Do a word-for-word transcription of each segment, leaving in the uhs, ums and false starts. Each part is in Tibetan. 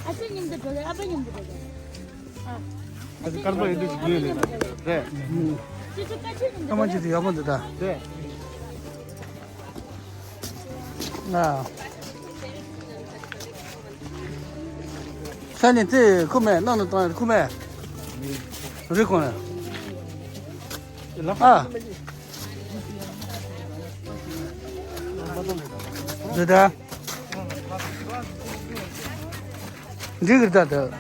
ཨ་ཅེ་མཉམ་དུ་འགྲོ་གི། ཨ་ཕ་མཉམ་དུ་འགྲོ་གི། ཨ། ད་དཀར་པོ་ཡོད་དུས་ཤིག་ཉོས་ནས་རེད། ཅི་ཅི་ཀ་ཅི་མཉམ་དུ་ཨ་མ་འགྲོ་ཅི་གི། དེ་ཡག་པོ་འདུག་ད། རེད། ཨ། ཤ་ནི་དེ་ཁུ་མེད། ནང་དུ་བཏང་ཁུ་མེད། རི་ཁོང་ནས། ཨ། རེད་ད། འགྲིག་གི་རེད་ད།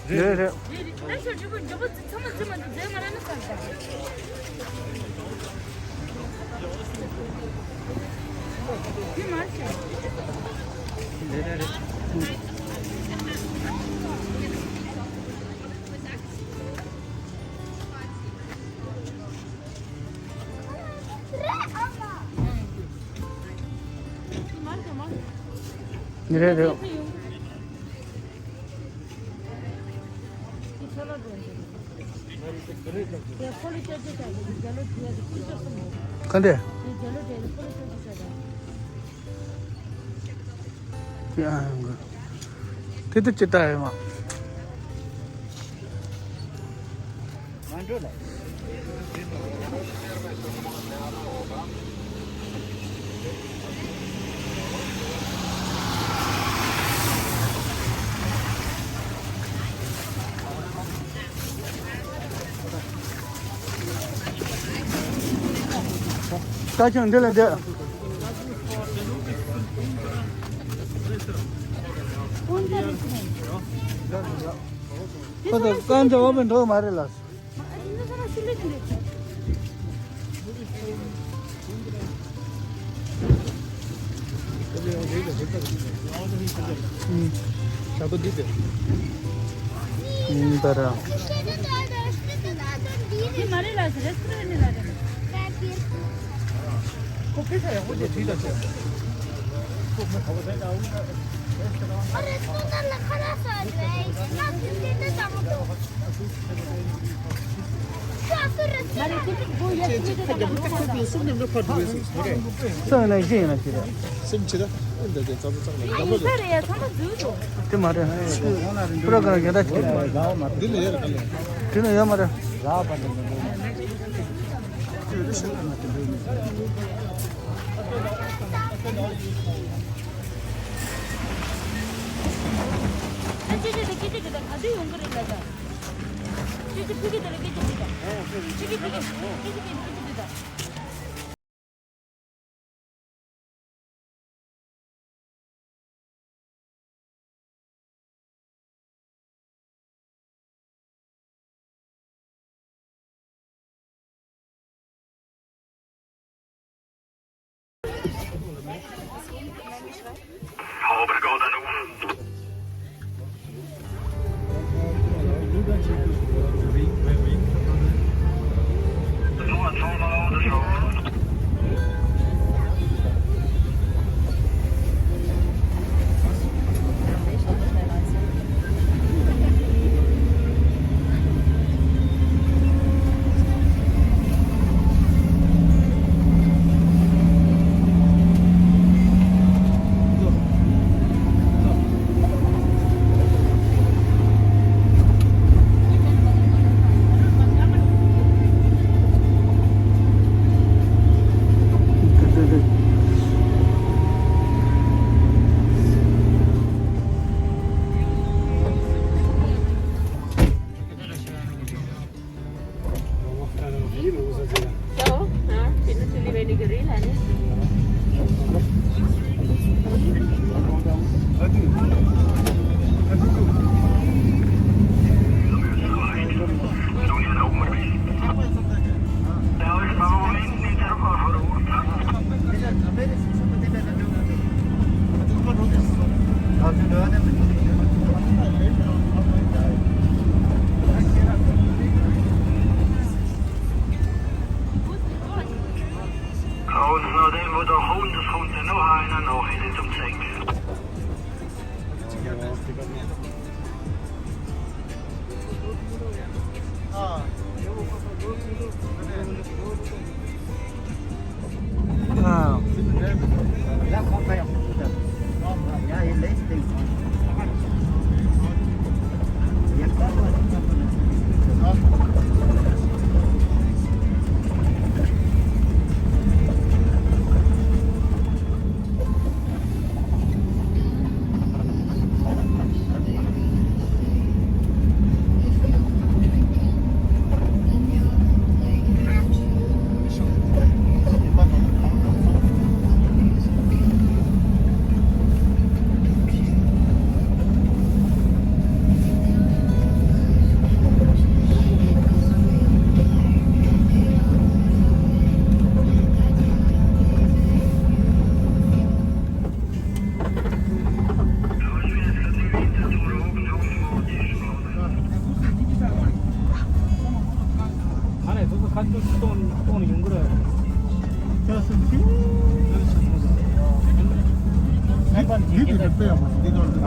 རེད་རེད། རེད་རེད། ག་འདྲས། དེ་དུ་ཅི་ལྟ་ཡོད་མ། ད་ཁྱོད་འདི་ལ་བསྡད། ཁོ་ཚོ་རྐང་རྩེད་འོག་པའི་འགྲོ་མ་རེད་ལགས། ཨུམ། ད་ར། འདི་མ་རེད་ལགས། རེ་སི་ཊོ་རན་ནི་ལ་རེད། སུ་ཡིན་ན་ཡིན་ན་ཅི་རེད། སེམས་ཆེ་ད། འདི་འདྲ་ཙམ་ཙམ་ལ་ཡག་པོ་རེད། དེ་མ་རེད། པུ་རོ་ག་ར་ཡག་ད་ཅིག་རེད། འདི་ལ་ཡོད་མ་རེད། ཨ་ཅེ་ཅེ་དེ་སྐད་ཆ་དེ་དག་ག་དུས་ཡོང་གི་རེད་ལ་ད། ཅེ་ཅེ་ཕི་གི་དེ་ལ་སྐད་ཆ་དེ་དག་ཅེ་ཅེ་ཕི་གི་ཅེ་ཅེ་ཕི་གི་སྐད་ཆ་དེ་དག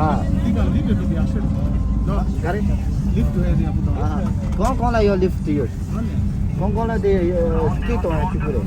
Ah. Lift to area. Ah. Kong kong la yo lift to yo. Kong kong la de ski to ya chukure.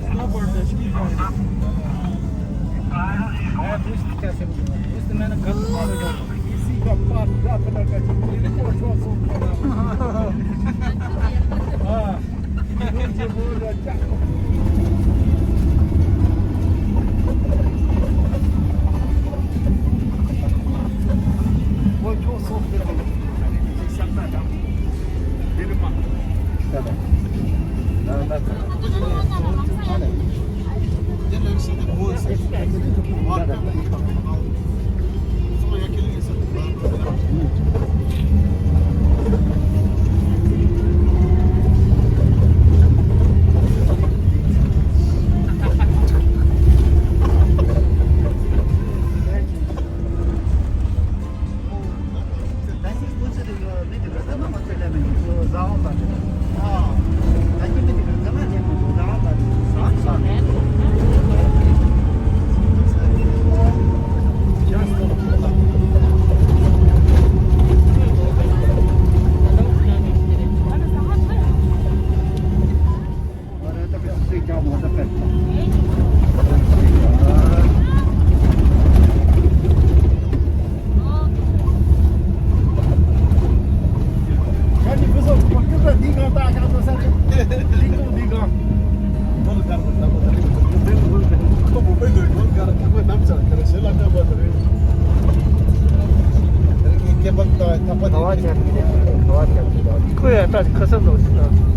ཁོ་ཡ་ད་ཁ་སང་ནོ་ཞིག་ན།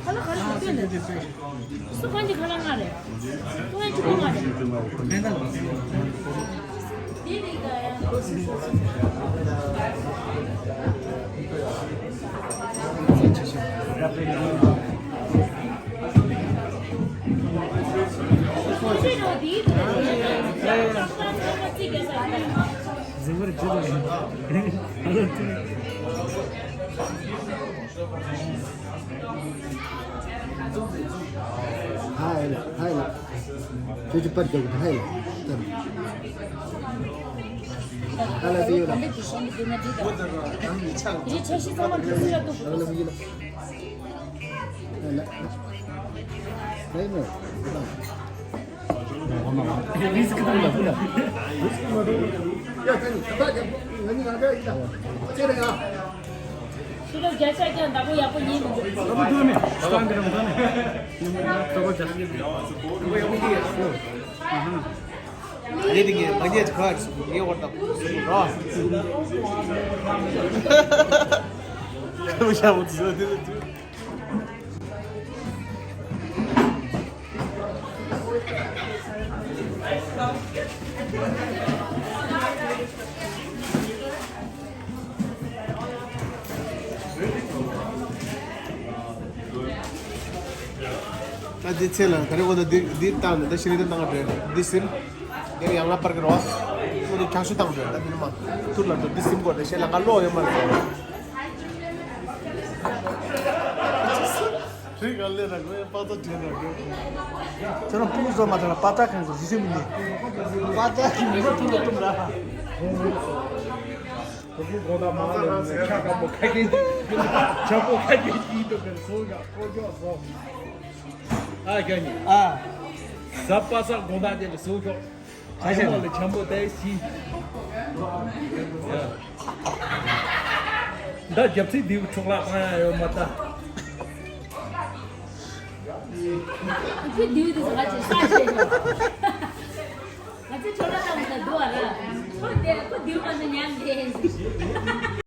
ཁ་ལག་ག་རེ་ཞིག་སྟོན་ནས། སུ་གང་གི་ཁ་ལག་ང་རེད། ཁོ་ཡང་ཁྱོད་ཁ་ལག་རེད། དེ་རིགས་ཀ་ཡང་། ཁྱེད་རང་དེའི་ཐོག་ནས་ཁ་ལག་ཁ་ལག་རྩིས་རྒྱག་ས་རེད། གཟིགས་པར་བྱེད་དོ། ཧ་ལོ་ཀྲུ། ཧ་ལ་ཧ་ལ། ཁྱོད་ཀྱི་པར་རྒྱག་གི་ཧ་ལ། ཧ་ལ་བི་ཡོ་ལ། ཧ་ལ་བི་ཡོ་ལ། ཧ་ལ། ཧ་ལ། རིས་ཀི་དང་ལ་ཕུ་ལ། རིས་ཀི་མ་དུ། ཡ་ད་ནི་ད་ད་ང་ནི་ང་ག་ཡིན་ད། ཅེ་རེ་ཡ། ཤི་རོ་རྒྱ་ཆ་ཀྱང་ད་གོ་ཡག་པོ་ཉན་མི་འདུག་ད་གོ་དུ་མེ། སྟང་གི་རང་དུ་མེ། ད་གོ་རྒྱ་ཆ་ཀྱང་ད་གོ་ཡག་པོ་ཉན་ཡག་སོ། ཨ་ཧ། ངས་དེ་ངས་མ་ཉེས་ཀྱི་ཁ་སུ་ངས་བར་དང་སུ་རོ། ཁ་བྱ་བོ་དུ་དེ་ལ་དུ། ད་འདི་ཚེ་ལ་ག་རེ་གོ་ད་འདི་འདི་བཏང་ནས་ད་ཤི་རི་ད་བཏང་ག་འདྲ་འདི་སིམ། འདིར་ཡང་ང་པར་གི་རོ། ཁྱོད་ནི་ཁྱང་ཤུ་བཏང་འདྲ་ད་འདི་ནི་མ་ཐུར་ལ་འདི་སིམ་གོ་ད་ཤེ་ལ་ང་ལོ་ཡོད་མ་རེད། རིག་ག་ལེ་ར་གོ་ཡ་པ་ཏ་དྲན་ར་གོ། ཁྱོད་རང་ཕུ་གུ་བཟོ་མ་ཐུབ་ན་པ་ཏ་ཁང་གི་རི་སེ་མི་ནི། པ་ཏ་གི་མི་ར་ཕུ་ལ་ཏུམ་ར། ཕུ་གུ་གོ་ད་མ་ལ་ཁྱ་ཀ་པོ་ཁ་ཀེ་ཁྱ་པོ་ཁ་ཀེ་ཀི་ཏོ་ཀེ་སོ་ཡ་ཀོ་ཅོ་སོ། ཨ་ཁྱ་ཉི་ཨ། ཟ་པ་ས་གོ་ད་ཅེ་ལ་སོ་ཁྱོ། ཆ་ཤས་ལ་ཆམ་པོ་ཏའི་སི། ད་རྒྱབ་ཚིག་འདིའུ་འཕྲོག་ལག་ཁང་ཡང་ཡོད་མ་ད། ཁོས་འདིའུ་དེ་ང་ཚོས་ས་ཤེས་ཡོད། ང་ཚོས་ཆོ་ལ་བཏང་ད་འདུག་ཨ་ར། ཁོ་དེ་ཁོ་འདིའུ་མ་ཟ་ཉམས་དེ།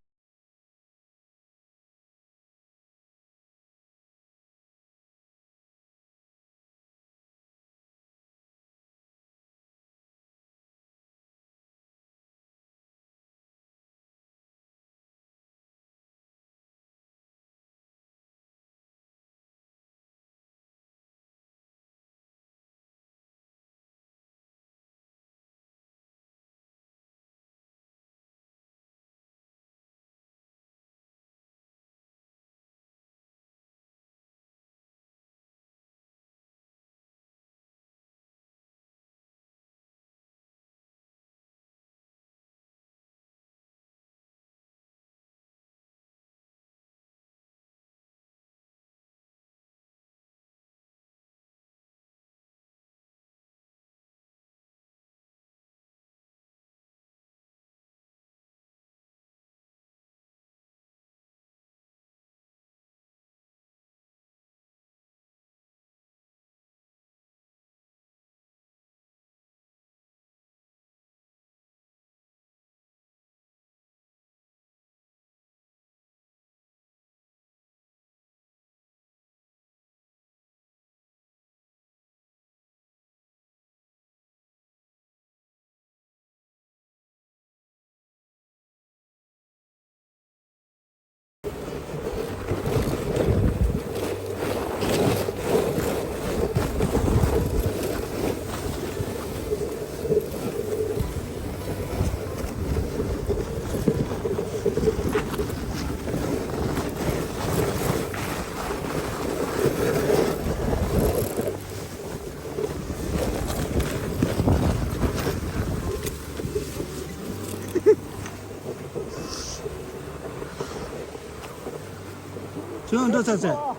ཁྱོད་འགྲོ་ཚར་ཚར།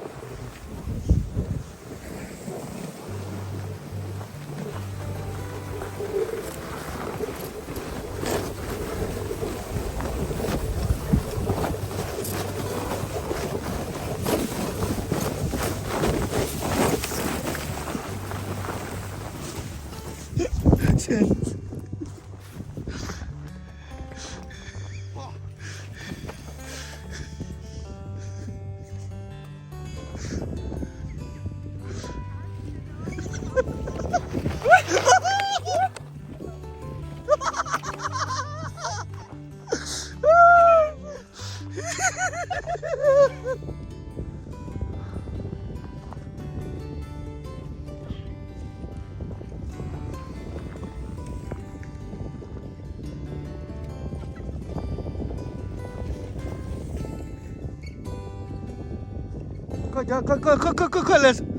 ཁ་ཁ་ཁ་ཁ་ཁ་ཁ་ལས།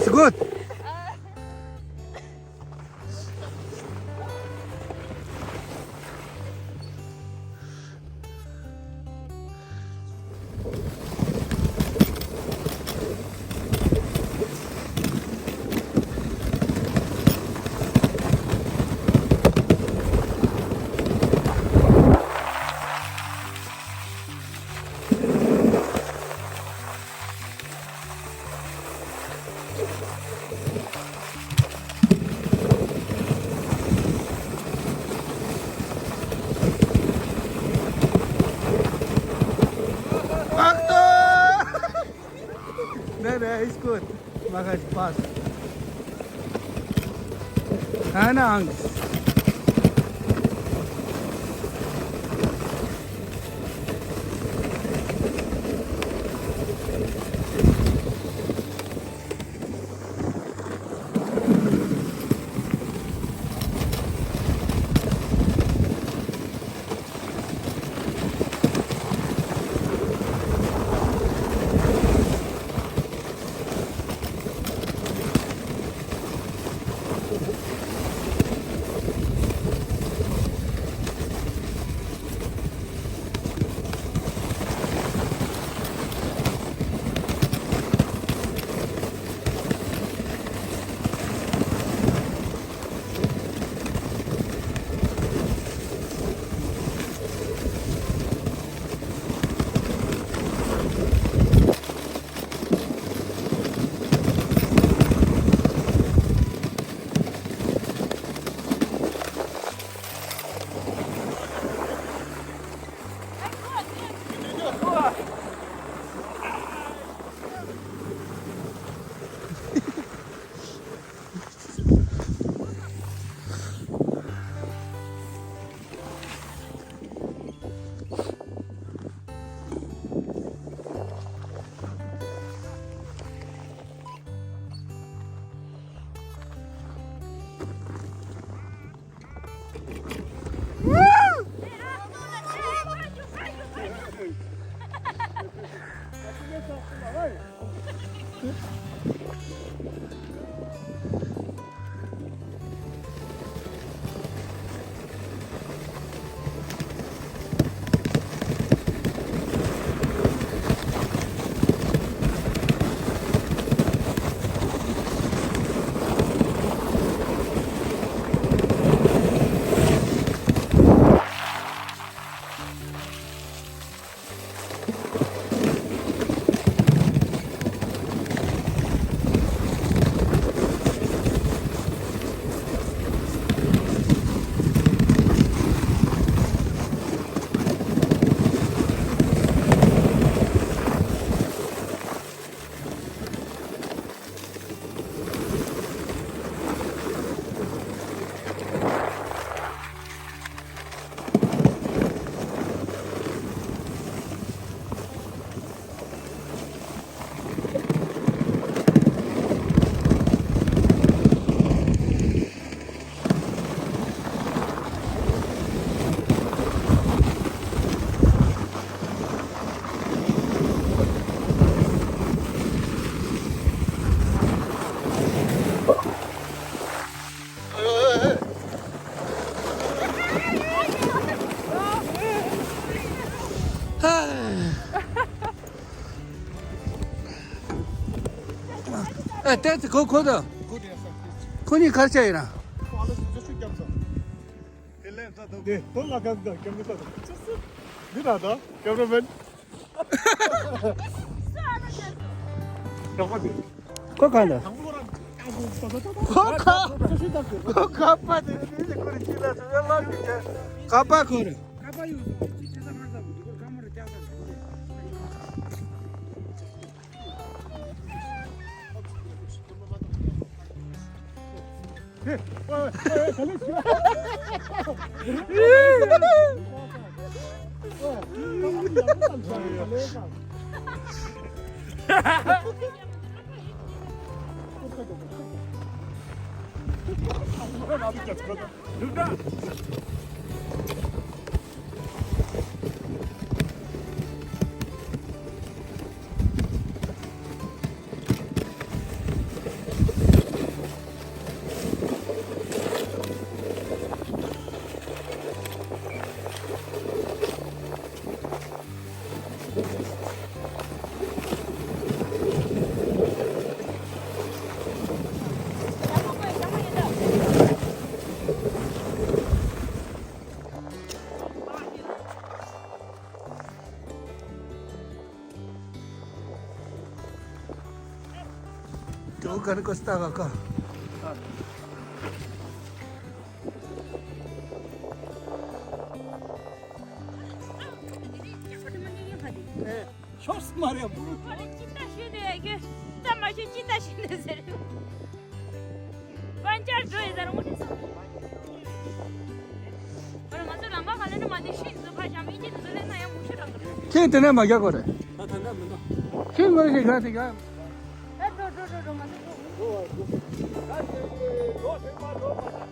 It's good. Nein, nein, ist gut. Mach ich, passt. Keine Angst. ཨ་ཏེ་ཙི་ཁོ་ཁོ་ད། ཁོ་གཉིས་གར་ཆ་ཡིན་ན། ཨ་ལ་སུ་ཆུ་སྐྱབས་ས། དེ་ལན་ས་དང་། དེ་དོ་ལ་གང་ག་སྐྱབས་ས་དང་། འདི་ན་ད་ཀེམ་ར་མེན། ཀ་པ་དེ། ཁོ་གང་ད། ཁོ་ཁ། ཁོ་ཁ་པ་དེ་དེ་ཁོ་རེ་ཅི་ལ་ཟེར་ལ་ལ་ཅི་ཀ་པ་ཁོ་རེ། ཀ་པ་ཡོད་སོང་ཅི་ཆ་ས་མ་ས་བུ་ཁོ་ཀ་མ་རེ་ཀྱང་ས་བུ་རེ། Tuh kan Costa Kaka. ཤོག་སི་མ་རེད་བུ། ཁོ་ལ་ཅི་ལྟ་ཤེས་ནས་ཡ་གི་ལྟ་མ་ཤེས་ཅི་ལྟ་ཤེས་ནས་ཟེར། པན་ཅར་འགྲོ་ཡི་ཟེར་འོ་ནི་སོང་། ཨ་ང་ཚོ་ལམ་ཁ་ག་ལེན་ན་མ་དེ་ཤིན་ཏུ་ཕར་བཞག་མི་གཅིག་ཏུ་ཚོ་ལེན་ན་ཡང་མུ་ཤི་རག་གི་རེད། ཁྱེད་དེ་ནས་མ་རྒྱག་གོ་རེད། ད་ད་ད་མི་འདུག་ཁྱེད་ངོ་ཤེས་ག་དེ་ག་ཨ་འགྲོ་འགྲོ་འགྲོ་འགྲོ་ང་ཚོ་འགྲོ། འགྲོ་བ་འགྲོ། ད་དེ་འགྲོ་དེ་མ་འགྲོ་མ་ད།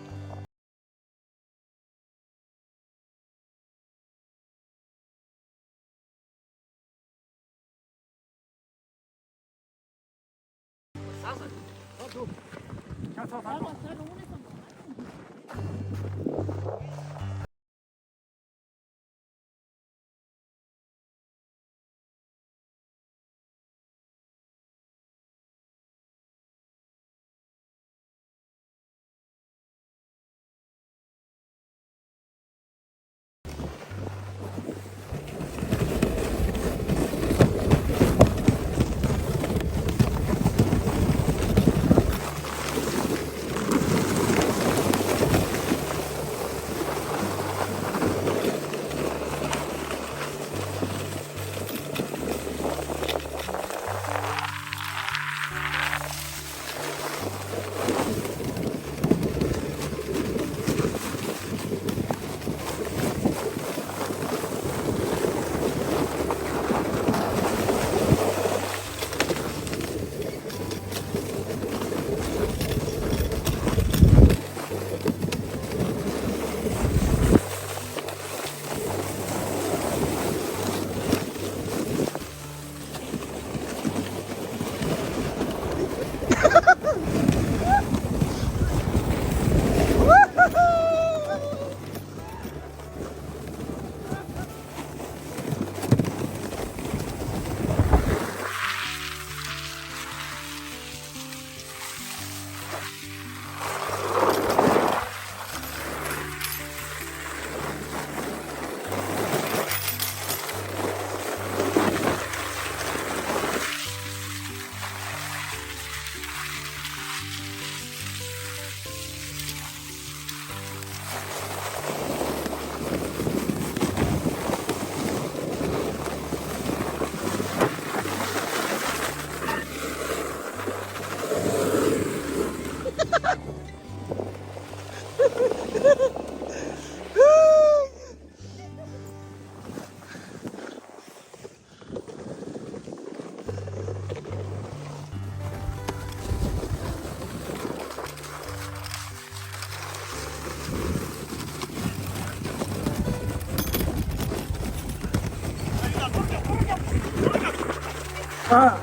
Hello.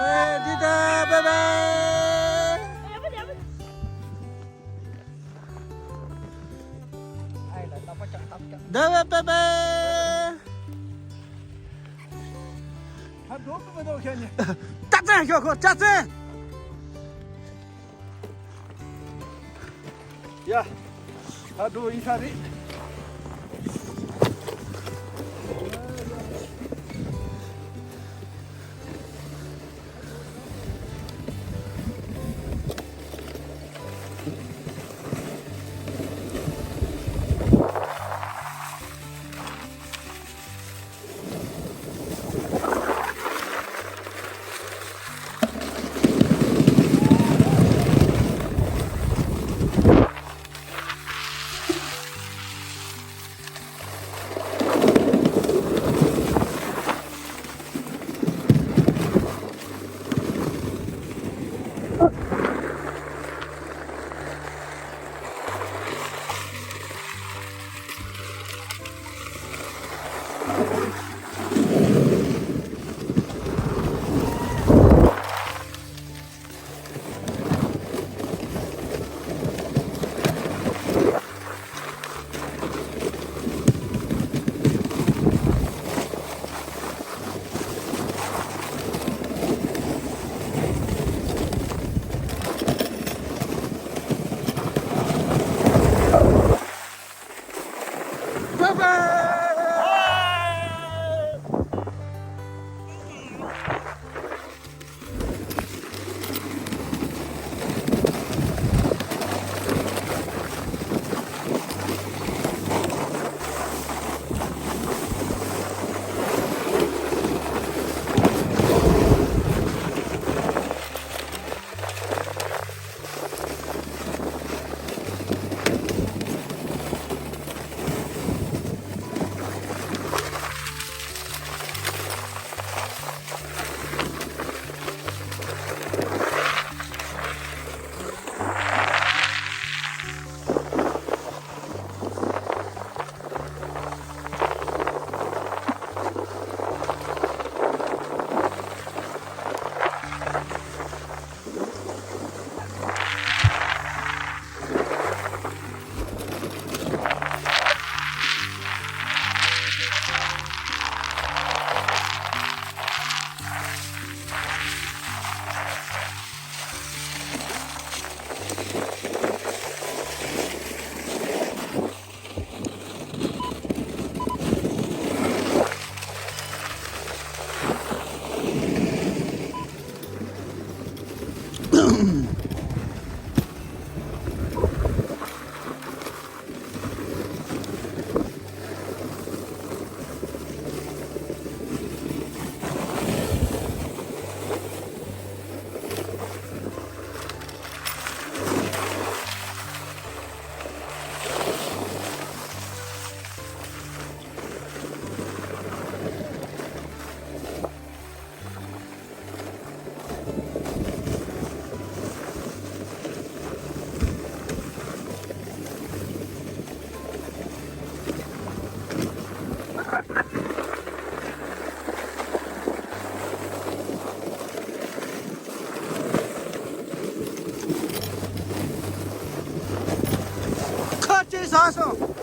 Hey, Dida, bye bye. ད་བས་པེ་པེ། ད་འགྲོ་གི་མི་འདུག་ཁྱེད་གཉིས། ཅག་ཙན་ཤོག་ཁོ་ཅག་ཙན། ཡ། ད་འགྲོ་ཡིན་ས་རེད། ཁ་ཅིག་ཟ་སོང་།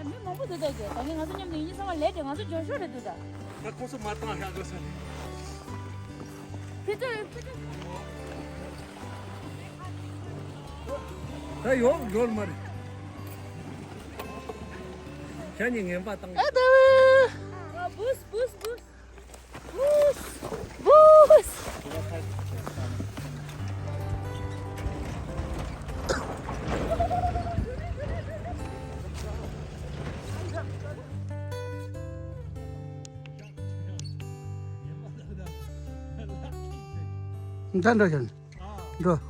མི་མང་པོ་འདུག་ད་ཀྱི་ད་ངས་ང་ཚོ་མཉམ་དུ་ཡིན་ཚང་མ་ལས་དེ་ང་ཚོ་འཇོན་ཤོས་རེད་འདུག་ད། ད་ཁོ་ཚོ་མ་བཏང་ཡག་དགོས་ས་རེད། ཕི་ཏར་ཕི་ཏར། ད་ཡོང་འགྲོ་མ་རེད། ཁྱེད་གཉིས་ངན་པ་བཏང་། ཨ་ད་བུ། ཨ་བུས་བུས་བུས། བུས། བུས། ད་འགྲོ་ཤོག་འགྲོ།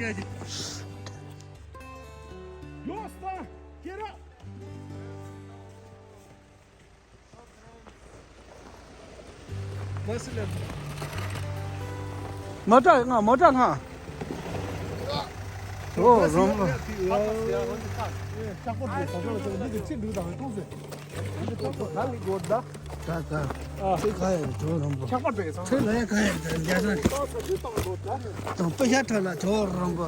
Your star, get up! མོ་ཊ་ང་མོ་ཊ་ང་། ཨོ་རོང་པོ། ད་ད། ཚེ་ག་ཡ་ཇོ་རོང་པོ། ཚེ་ལ་ཡ་ག་ཡ་ད་རྒྱ་སྲང་། དང་པོ་ཤ་ཁྲ་ལ་ཇོ་རོང་པོ།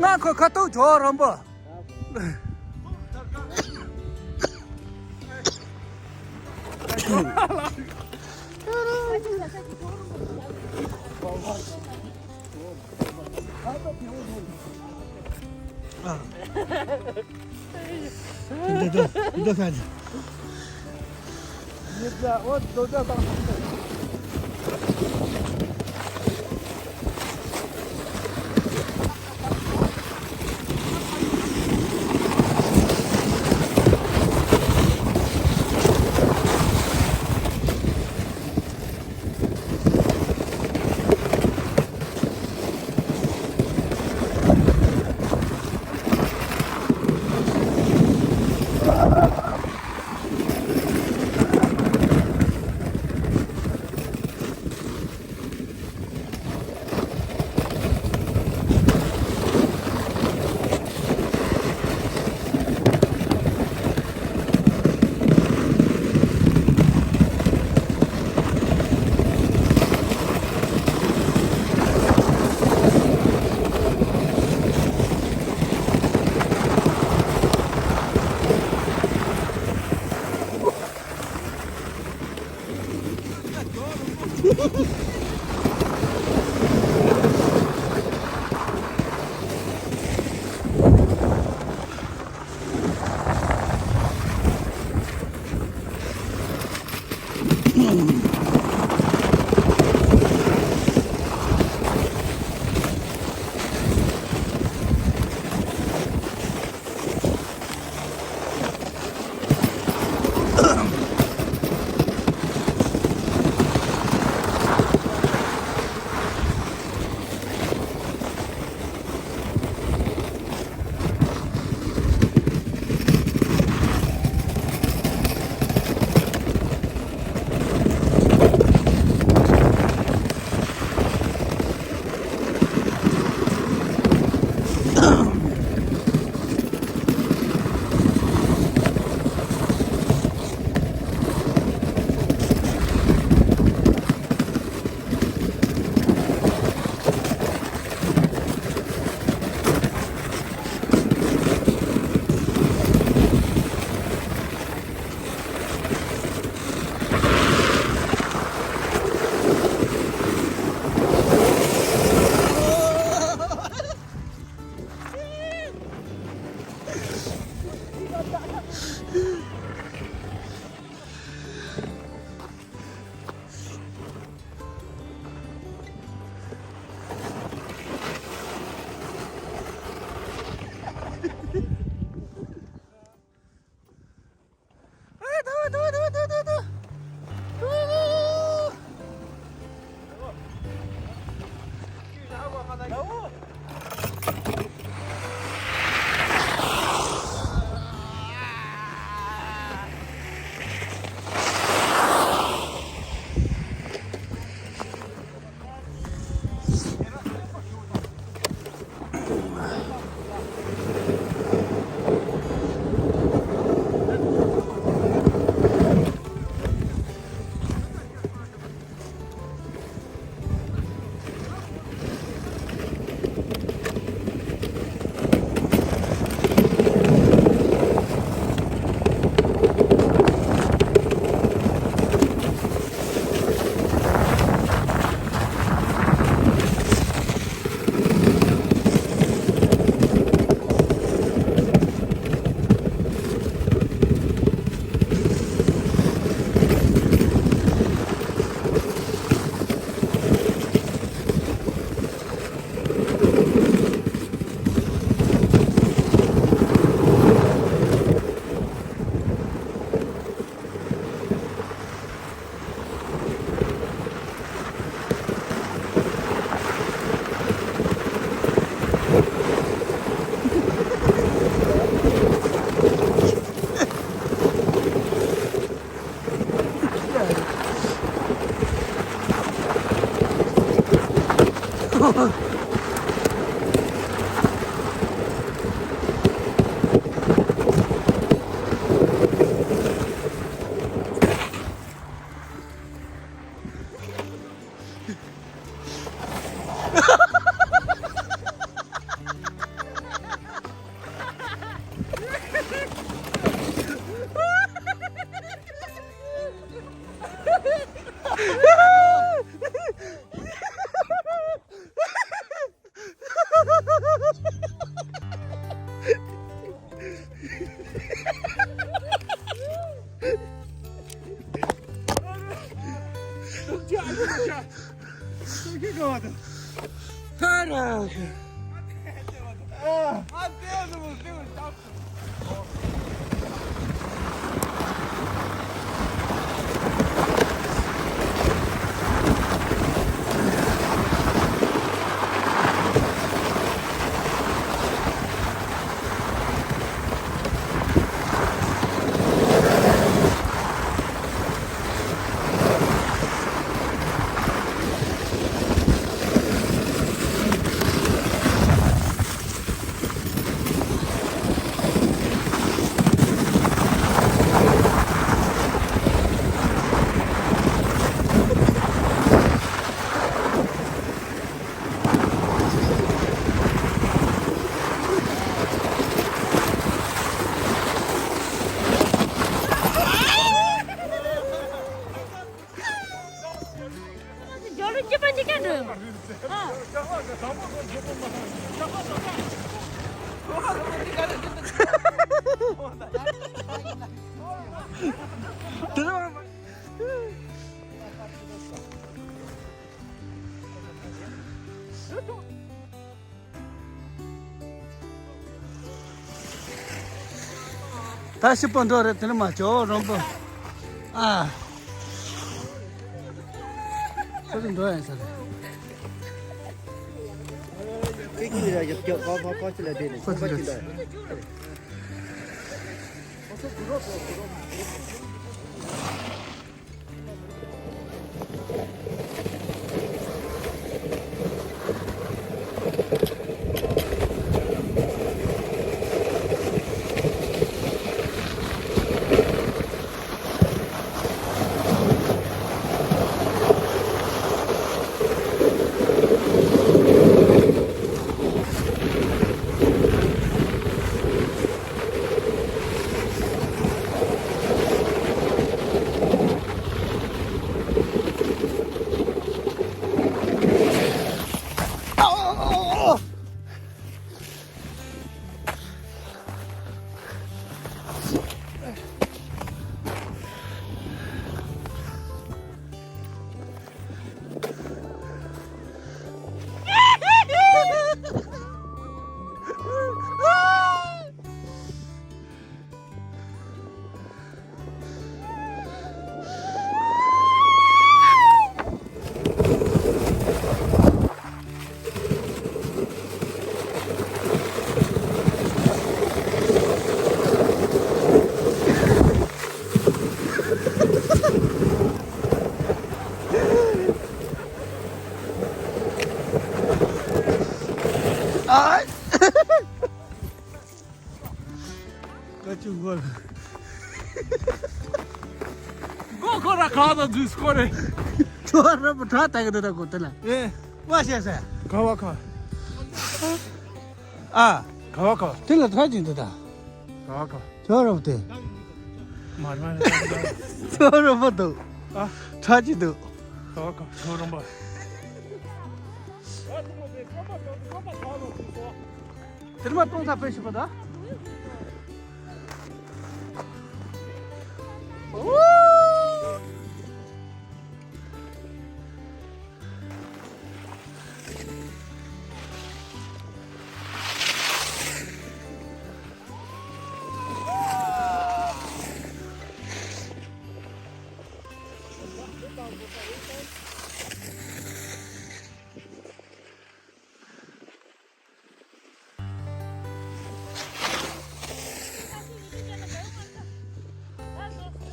ང་ཁོ་ཁ་ཐུག་ཇོ་རོང་པོ། འདི་འདི་འདི་ཁ་ནས། རྒྱལ་བ་གཅིག་པ་གཅིག་རྐྱང་འགྲོ། ཨ། དེ་ནས། ད་ཤི་པོ་འགྲོ་རེད། དེ་ནི་མ་ཇོ་རོང་པོ། ཨ། ཁོ་ཚོ་འགྲོ་ཡིན་ས་རེད། ཁོ་ཚོ་འགྲོ་ཡིན། ཨ། ཀ་ཅུ་གོ་ལ། གོ་ཁོ་ར་ཁ་ད་འཛུལ་སྐོར་རེད། ཁྱོད་ར་པ་ཁྲ་ད་གི་འདུག་ད་གོ་དེ་ལ། ཨེ། བ་ཤེས་ས། ག་བ་ཁ། ཨ། ག་བ་ཁ། དེ་ལ་ཁྲ་ཅིག་འདུག་ད། ག་བ་ཁ། ཁྱོད་ར་པ་དེ། མ་ར་མ་ར། ཁྱོད་ར་པ་འདུག་ཨ། ཁྲ་ཅིག་འདུག་ག་བ་ཁ། ཁྱོད་ར་པ། དེར་མ་གཏོང་ཐབས་དཔེ་ཞིག་པ་ད།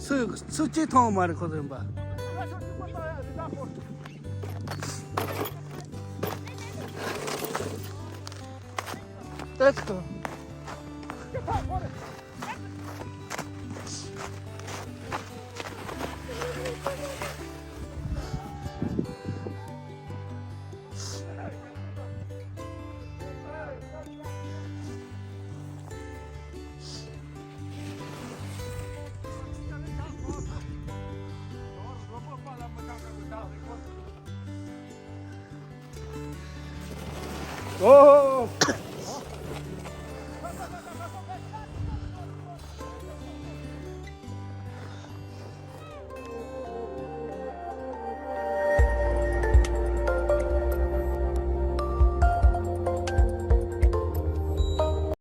སུ་སུ་གཅིག་མཐོང་མ་རེད་ཁོ་ཚོ་ཡིན་པ། Let's go. Oh!